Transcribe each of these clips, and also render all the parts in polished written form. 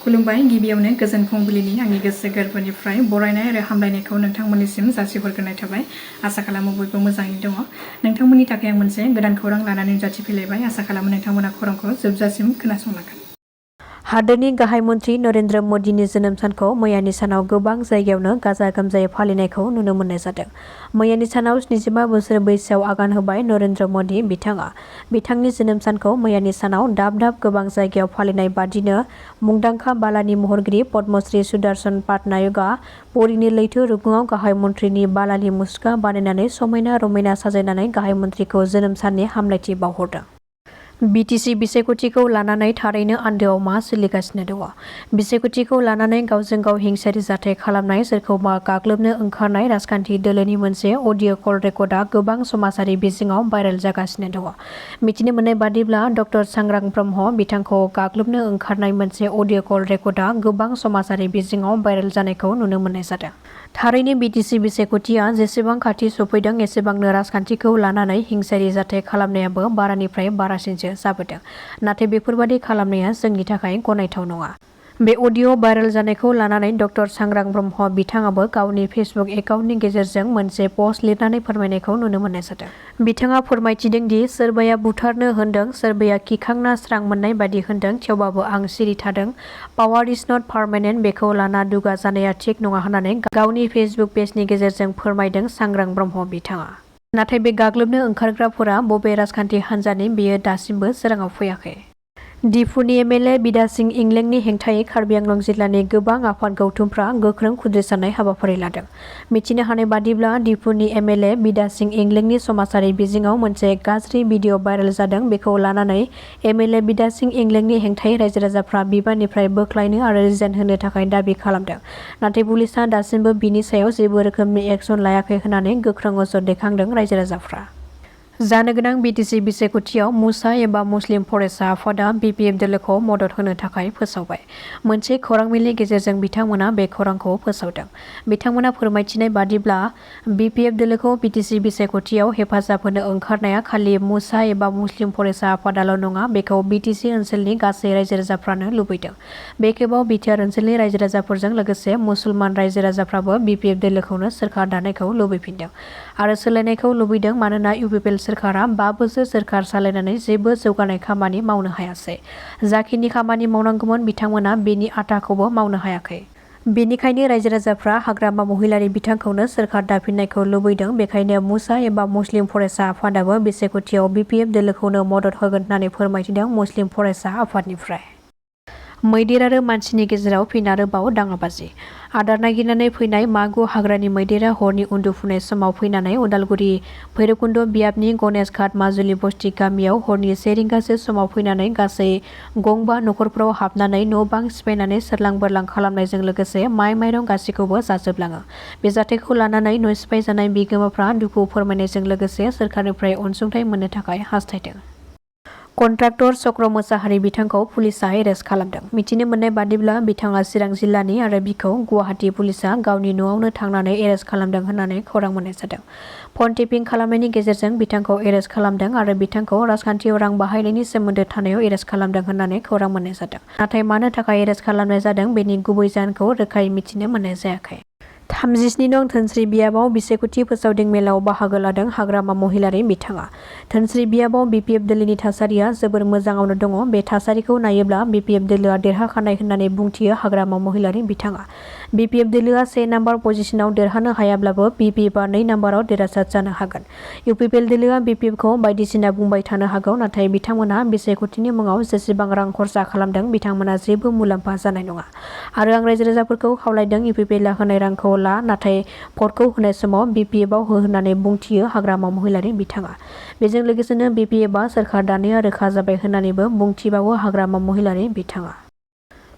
खुलुमबाय गिबियावनो गोजोन फुंबिलिनि आंनि गोसो गोरबोनिफ्राय बरायनाय आरो हामलायनायखौ नोंथांमोननिसिम जासिहरग्रोनाय थाबाय। आसा खालामो बयबो मोजाङै दङ। नोंथांमोननि थाखाय आं मोनसे गोदान खौरां लानानै नुजाथिफैलायबाय। आसा खालामो नोंथांमोना खौरांखौ जोबजासिम खोनासंलांगोन। हादोरनि गाहाय मन्थ्रि नरेन्द्र मदिनि जोनोम सानखौ मैयानि सानाव गोबां जायगायावनो गाजा गोमजायै फालिनायखौ नुनो मोननाय जादों। मैयानि सानाव 75 बोसोर बैसोआव आगान होबाय नरेन्द्र मदि बिथाङा। बिथांनि जोनोम सानखौ मैयानि सानाव दाब दाब गोबां जायगायाव फालिनाय बादिनो मुंदांखा बालानि महरगिरि पद्मश्री सुदर्शन पाटनायकआ पुरीनि लैथो रुगुङाव गाहाय मन्थ्रिनि बालानि मुसुखा बानायनानै समायना रमायना साजायनानै गाहाय मन्थ्रिखौ जोनोम साननि हामलायथि बावहरदों। बिटिसि बिसायख'थिखौ लानानै थारैनो आन्दोआव मा सोलिगासिनो दङ? बिसायख'थिखौ लानानै गावजों गाव हिंसायारि जाथाय खालामनाय, सोरखौबा गाग्लोबनो ओंखारनाय राजखान्थि दोलोनि मोनसे अडिअ' कल रेकर्डआ गोबां समाजारि बिजोङाव भाइरेल जागासिनो दङ। मिथिनो मोननाय बादिब्ला डक्टर सांग्रां ब्रह्म बिथांखौ गाग्लोबनो ओंखारनाय मोनसे अडिअ' कल रेकर्डआ गोबां समाजारि बिजोङाव भाइरेल जानायखौ नुनो मोननाय जादों। थारैनो बिटिसि बिसायख'थिया जेसेबां खाथि सफैदों एसेबांनो राजखान्थिखौ लानानै हिंसायारि जाथाय खालामनायाबो बारानिफ्राय बारासिनसो जाबोदों। नाथाय बेफोरबादि खालामनाया जोंनि थाखाय गनायथाव नङा। बे अडिअ' भाइरेल जानायखौ लानानै डक्टर सांग्रां ब्रह्म बिथाङाबो गावनि फेसबुक एकाउन्टनि गेजेरजों मोनसे पस्ट लिरनानै फोरमायनायखौ नुनो मोननाय जादों। बिथाङा फोरमायथिदों दि सोरबाया बुथारनो होनदों, सोरबाया किखांना स्रां मोननाय बायदि होनदों, थेवबाबो आं सिरि थादों। पावार इज नट पार्मानेन्ट, बेखौ लाना दुगा जानाया थिक नङा होननानै गावनि फेसबुक पेजनि गेजेरजों फोरमायदों सांग्रां ब्रह्म बिथाङा। नाथाय बे गाग्लोबनो ओंखारग्राफोरा बबे राजखान्थि हान्जानि बेयो दासिमबो सोराङाव फैयाखै। डिफुनि एमएलए बिदासिं इंलेंनि हेंथायै कार्बि आंलं जिल्लानि गोबां आफाद गौथुमफ्रा गोख्रों खुद्रिसारनाय हाबाफारि लादों। मिथिनो हानाय बादिब्ला डिफुनि एमएलए बिदासिं इंलेंनि समाजारि बिजोङाव मोनसे गाज्रि भिडिअ' भाइरेल जादों। बेखौ लानानै एमएलए बिदासिं इंलेंनि हेंथायै रायजो राजाफ्रा बिबाननिफ्राय बोख्लायनो आरो रिजाइन होनो थाखाय दाबि खालामदों। नाथाय पुलिसआ दासिमबो बिनि सायाव जेबो रोखोमनि एक्सन लायाखै होननानै गोख्रों अजद दैखांदों रायजो राजाफ्रा। जानो गोनां बिटिसि बिसायख'थियाव मुसा एबा मुस्लिम फरायसा आफादआ बिपिएफ दोलोखौ मदद होनो थाखाय फोसावबाय। मोनसे खौरां मेलनि गेजेरजों बिथांमोना बे खौरांखौ फोसावदों। बिथांमोना फोरमायथिनाय बादिब्ला बिपिएफ दोलोखौ बिटिसि बिसायख'थियाव हेफाजाब होनो ओंखारनाया खालि मुसा एबा मुस्लिम फरायसा आफादाल' नङा, बेखौ बिटिसि ओनसोलनि गासै रायजो राजाफ्रानो लुबैदों। बे खेबाव बिटिआर ओनसोलनि रायजो राजाफोरजों लोगोसे मुसलमान रायजो राजाफ्राबो बिपिएफ दोलोखौनो सोरखार दानायखौ लुबैफिनदों आरो सोलायनायखौ लुबैदों। मानोना इउपिपिएल सोरखारा 5 बोसोर सोरखार सालायनानै जेबो जौगानाय खामानि मावनो हायासै। जाखिनि खामानि मावनांगौमोन बिथांमोना बेनि आधाखौबो मावनो हायाखै। बेनिखायनो रायजो राजाफ्रा हाग्रामा महिलारि बिथांखौनो सोरखार दाफिननायखौ लुबैदों। बेखायनो मुसा एबा मुस्लिम फरायसा आफादाबो बिसायख'थियाव बिपिएफ दोलोखौनो मदद होगोन होननानै फोरमायथिदों मुस्लिम फरायसा आफादनिफ्राय। मैदेर आरो मानसिनि गेजेराव फिन आरोबाव दाङाबाजि। आदार नागिरनानै फैनाय मागु हाग्रानि मैदेरा हरनि उन्दुफुनाय समाव फैनानै उदालगुरि भैरबकुन्द बियाबनि गणेश घाट माजुलि बस्ति गामियाव हरनि 1 रिंगासो समाव फैनानै गासै गंबा नखरफोराव हाबनानै न' बां सिफायनानै सोरलां बोरलां खालामनायजों लोगोसे माइ माइरं गासैखौबो जाजोबलाङो। बे जाथायखौ लानानै न' सिफायजानाय बिगोमाफ्रा दुखु फोरमायनायजों लोगोसे सोरखारनिफ्राय अनसुंथाइ मोननो थाखाय हास्थायदों। कन्ट्राक्टर चक्र मोसाहारि बिथांखौ पुलिसआ एरेस्ट खालामदों। मिथिनो मोननाय बादिब्ला बिथाङा चिरां जिल्लानि आरो बिखौ गुवाहाटी पुलिसआ गावनि न'आवनो थांनानै एरेस्ट खालामदों होननानै खौरां मोननाय जादों। फन टेपिं खालामनायनि गेजेरजों बिथांखौ एरेस्ट खालामदों आरो बिथांखौ राजखान्थियाव रां बाहायनायनि सोमोन्दो थानायाव एरेस्ट खालामदों होननानै खौरां मोननाय जादों। नाथाय मानो थाखाय एरेस्ट खालामनाय जादों बेनि गुबै जाहोनखौ रोखायै मिथिनो मोननाय जायाखै। 37 नं धोनस्रि बियाबाव बिसायख'थि फोसावदिं मेलाव बाहागो लादों हाग्रामा महिलारि बिथाङा। धोनस्रि बियाबाव बिपिएफ दोलोनि थासारिया जोबोर मोजाङावनो दङ। बे थासारिखौ नायोब्ला बिपिएफ दोलोआ देरहाखानाय होननानै बुंथियो हाग्रामा महिलारि बिथाङा। बिपिएफ दोलोआ 1 नाम्बार पजिशनाव देरहानो हायाब्लाबो बिपिएफआ 2 नाम्बाराव देरहासार जानो हागोन। इउपिपिएल दोलोआ बिपिएफखौ बायदिसिना बुंबाय थानो हागौ, नाथाय बिथांमोनहा बिसायख'थिनि मुङाव जेसेबां रां खरसा खालामदों बिथांमोना जेबो मुलाम्फा जानाय नङा आरो आं रायजो राजाफोरखौ खावलायदों इउपिपिएलआ होनाय रांखौ ला, नाथाय भटखौ होनाय समाव बिपिएफआव हो होननानै बुंथियो हाग्रामा महिलारि बिथाङा। बेजों लोगोसेनो बिपिएफआ सोरखार दानाया रोखा जाबाय होननानैबो बुंथिबावो हाग्रामा महिलारि बिथाङा।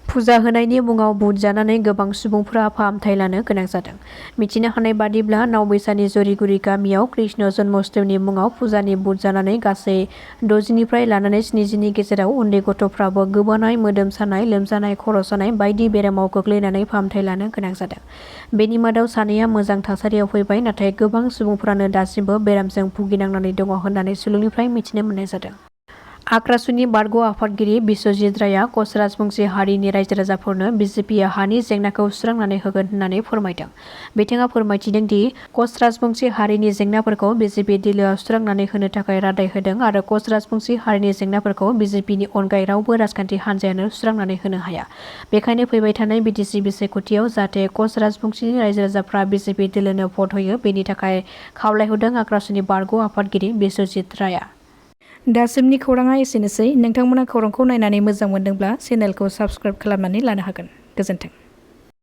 फुजा होनायनि मुङाव बुट जानानै गोबां सुबुंफोरा फाहामथाय लानो गोनां जादों। मिथिनो हानाय बादिब्ला नावबैसानि जरिगुरि गामियाव कृष्ण जन्माष्टमीनि मुङाव फुजानि बुट जानानै गासै 60 निफ्राय लानानै 70 नि गेजेराव उन्दै गथ'फ्राबो गोबानाय, मोदोम सानाय, लोमजानाय, खर' सानाय बायदि बेरामाव गोग्लैनानै फाहामथाय लानो गोनां जादों। बेनि मादाव सानैया मोजां थासारियाव फैबाय, नाथाय गोबां सुबुंफ्रानो दासिमबो बेरामजों भुगिनांनानै दङ होननानै सुलुंनिफ्राय मिथिनो मोननाय जादों। आक्रासुनि बारग' आफादगिरि बिस्वजित राया कच राजबंशी हारिनि रायजो राजाफोरनो बिजेपिआ हानि जेंनाखौ सुस्रांनानै होगोन होननानै फोरमायदों। बिथाङा फोरमायथिदों दि कच राजबंशी हारिनि जेंनाफोरखौ बिजेपि दोलोआ सुस्रांनानै होनो थाखाय रादाय होदों आरो कच राजबंशी हारिनि जेंनाफोरखौ बिजेपिनि अनगायै रावबो राजखान्थि हान्जायानो सुस्रांनानै होनो हाया। बेखायनो फैबाय थानाय बिटिसि बिसायख'थियाव जाहाथे कच राजबंशीनि रायजो राजाफ्रा बिजेपि दोलोनो भट होयो बेनि थाखाय खावलायहरदों आक्रासुनि बारग' आफादगिरि बिस्वजित राया। दासिमनि खौराङा एसेनोसै। नोंथांमोना खौरांखौ नायनानै मोजां मोनदोंब्ला चेनेलखौ साबस्क्राइब खालामनानै लानो हागोन। गोजोन्थों।